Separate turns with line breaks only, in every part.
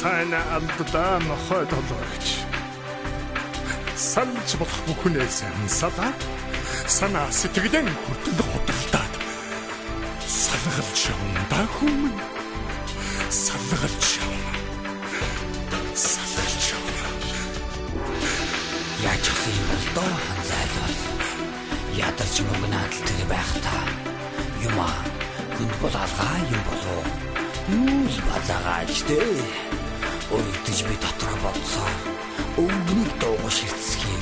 Сайн алдаа нохой толгойч. Салж болох бүхнээс салаад санаа сэтгэлэн хүртэл худалдаад салгалж явна хүмүүн. Салгалж явна. Салгалж явна.
Яаж юм бол доо ханзайлвал ядарч мөнгөнаад л тэр байх та. Юма хүнд бол алгаа юм болов. Юу л базаагааж дээ. Өргөдөж би дотроо бодсоор өвгнийг дуугаш хэрцгий.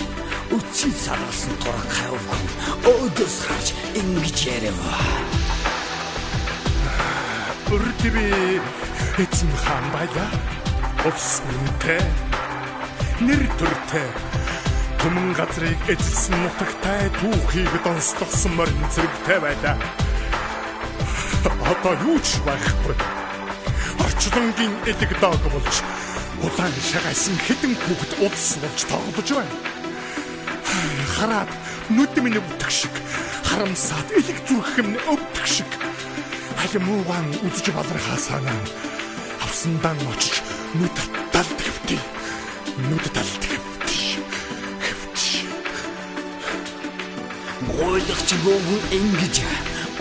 Үцгийг салгалсан тураг хавгүн өөдөөс харж ингэж ярив.
Өртөби эзэн хаан байлаа. Улс үнэтэй, нэр төртэй, түмэн газрыг эзэлсэн нутагтай, түүхийг донслогсон морин зэрэгтэй байлаа. Одоо юу ч байхгүй. Орчлонгийн элэг дог болж улаан шагайсан хэдэн хүүхэд улс болж тоглож байна. Хараад нүд минь өвдөх шиг, харамсаад элэг зүрх минь өвдөх шиг. Аль мууган үзэж балархаа санаа авсандан очиж нүд талд хэвтий. Нүд талд хэвтий. Хэвтий.
Гуйлагч гүн ингэж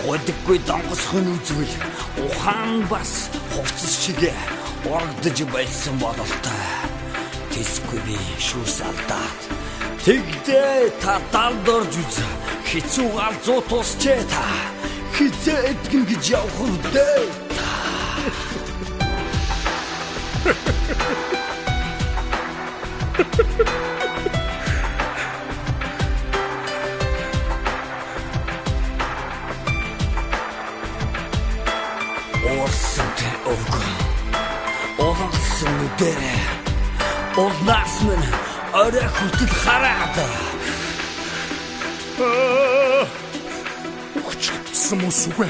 гудаггүй донгос хүн үзвэл ухаан бас хувцас шиг урагдж байсан бололтой. Тэсгүй би шүүс алдаад тэгдээ та далд орж үз. Хэцүү галзуу тусчээ та. Хизээ эдгэн гэж явах вдээ та. Уурсан тэр өвгөн, улансан нүдэрээ, улнаас минь орой хүртэл хараад.
Өгчгдсэн мө сүгэ.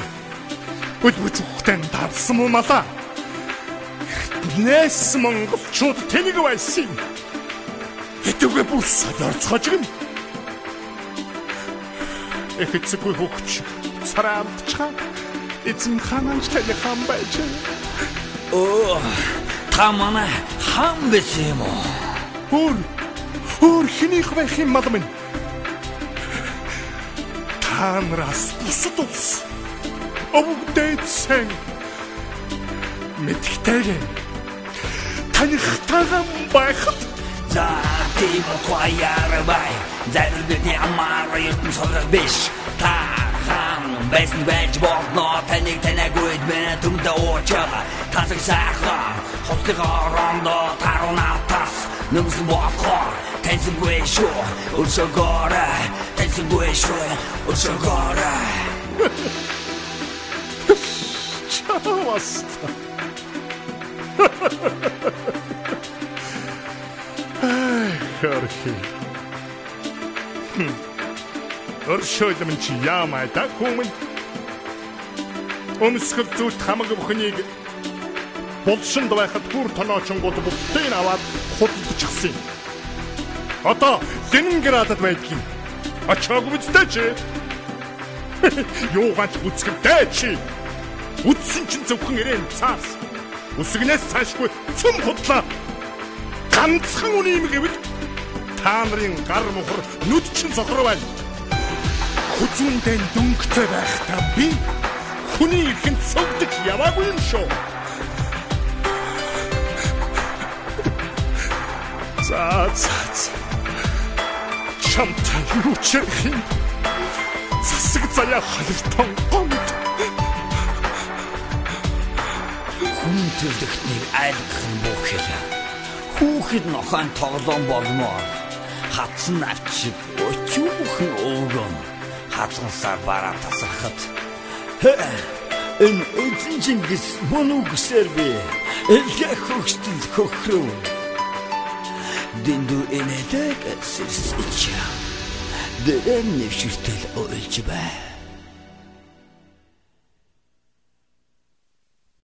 Өлбөж үхтэн давсан мө малаа. Эртнээс монголчууд тэнэг байсан. Хэдүүгээ бүр солиорцгож гин. Эхэцгүй хөгч царай амтчхаа. Эзэн хаанч таны хаан байж.
Оо, та манай хаан байсан юм уу?
Өөр хэнийх байх юм мал минь. Та нараас бусад улс өвгдээсэн мэдхтэйгээ танихтайгаа байхад.
За тийм утгаяар бай. Зарим бидний амар ертөнц соврох биш. Та хаан байсан байж болно. Таныг танаагүй минь түмдэ уучаа. Тасаг сайхан хотлог орондо таруунатас нэмсэн болохоор таньсангүй шүү. Өршөөгөөрэй таньсангүй шүү. Өршөөгөөрэй.
Чаваст. Ай, хөрхи. Өршөөлөм чи яамай та хүмүүн. Өмсгөл зүт хамаг бүхнийг булшинд байхад бүр тоноочингууд бүгдийг аваад худалдчихсан юм. Одоо Ленинградад байдгийг очоогүй үстэй чи. Юугаач үцгэвтэй чи. Үтсэн чинь зөвхөн ирээн цаас. Үсгнээс цаашгүй цөм худлаа. Ганцхан үний юм гэвэл та нарын гар мухар нүд чинь сохор байна. Хүзүүндээ дүнхтэй байхдаа би хүний эрхэнд цогдож яваагүй юм шүү. За за за. Чамтай юу ч ярих юм. Засаг заяа халиртон гомд.
Хүн төрлөختнийг айлгах нь бүхэл. Хүүхэд нохойн тоглоом болмоор. Хатсан авч шиг өчүүхэн өвгөн. Хазгансаар бараа тасархад. Энэ эзэн Чингис мөн үү гэсээр би элгээ хөгстөл хөхрөв. Дэндүү инээлэг сэрсэж. Дэрэн нэвширтэл уйлж бай.